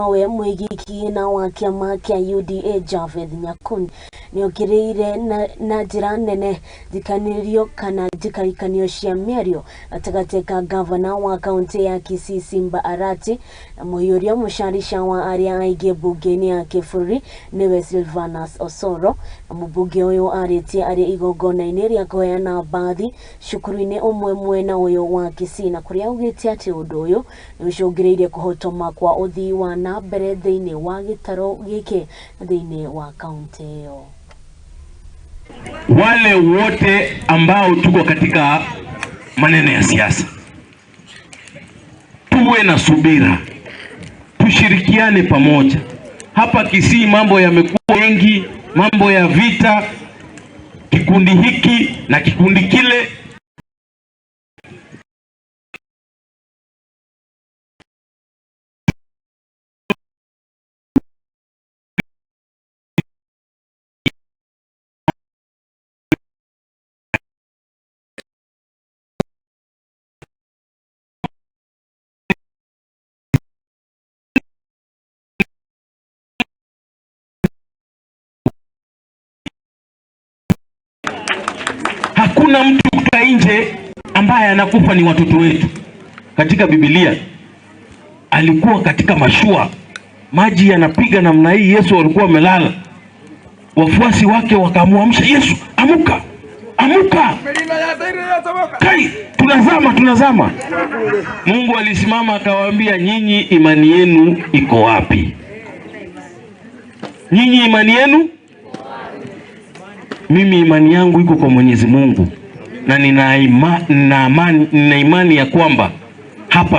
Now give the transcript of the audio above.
Nowe mwigiki wa kiama kia UDA Japheth Nyakundi nĩokĩrĩire na njĩra nene njikanĩrio kana njikarikanio cia mĩario gatagatĩ ka gavana wa kaunti ya Kisii Simba Arati na mũhiũria mũcarica wa arĩa aingĩ mbunge-inĩ ya kĩbũrũri nĩwe Silvanus Osoro. Na mũmbunge ũyũ arĩtie arĩ igongona-inĩ rĩa kũheana mbathi cukuru-inĩ ũmwe mwena ũyũ wa Kisii, na kũrĩa augĩte atĩ ũndũ ũyũ nĩ ũcũngĩrĩirie kũhotoma kwa ũthii wa na mbere thĩinĩ wa gĩtarũ gĩkĩ thĩinĩ wa kaunti ĩyo. Wale wote ambao tuko katika maneno ya siasa, tuwe na subira, tushirikiane pamoja. Hapa Kisii mambo yamekuwa mengi, mambo ya vita, kikundi hiki na kikundi kile. Hakuna mtu kutoka nje ambaye anakufa, ni watoto wetu. Katika Biblia alikuwa katika mashua, maji yanapiga namna hii, Yesu alikuwa amelala, wafuasi wake wakamwamsha Yesu, amuka, amuka, kai, tunazama, tunazama. Mungu alisimama akawaambia, nyinyi imani yenu iko wapi? Nyinyi imani yenu? Mimi imani yangu iko kwa Mwenyezi Mungu na nina imani ya kwamba hapa